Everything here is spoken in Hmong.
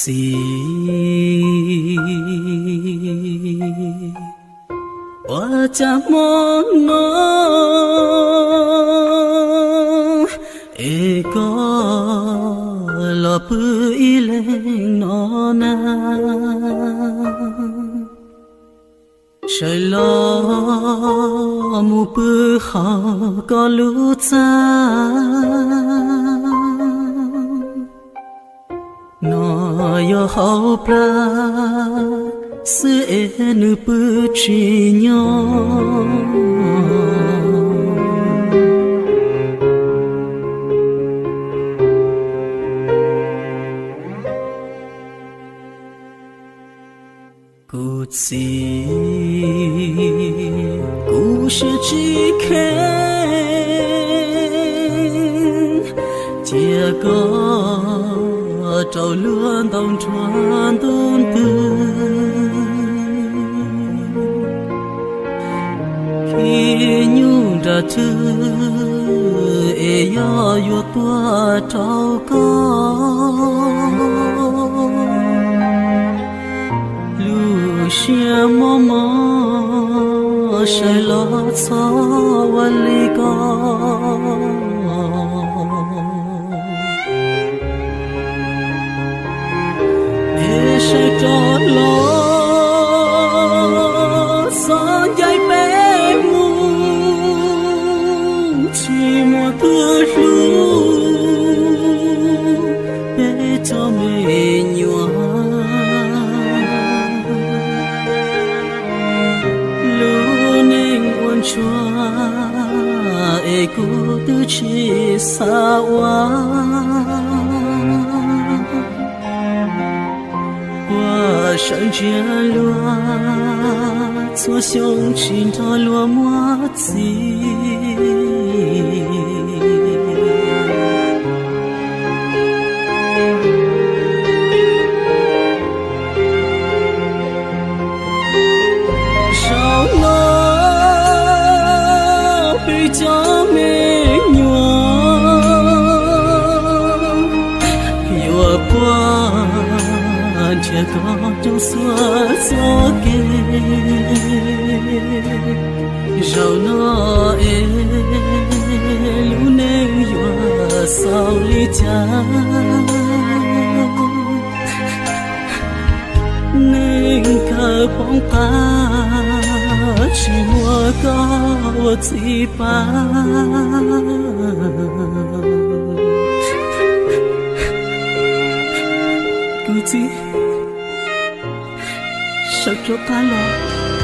Txiv, ua cas hmo no es koj los pw ib leeg no na? Sawv los mus pw hauv koj lub txaj. No yog hauv plag xwb es nws pw tsis nyob. Kuv txiv, kuv siab tsis kheev, cia koj rau luag ntaus nruab ntuj ntws. Khib nyuj nram thwj es yog yuav tuaj rau koj. Lub siab mob mob, sawv los txhob ua li ko. Es sawv rov los, txhob ncaim peb mus, tsis muaj tus hlub peb cov me nyuam. Lub neej ua ntsuag es kuv twb tsis xav ua. Puag sawv ntsia luag, txhua xyoo tsis nrog luag muaj txiv. Zaum no peb cov me nyuam yuav puag nrhiav koj rau txhua txoj kev. Zaum no es lub neej yuav xaus li cas? Neej kawg poob qab, tsis muaj koj ua txiv pab. Kuv txiv, sawv rov qab los.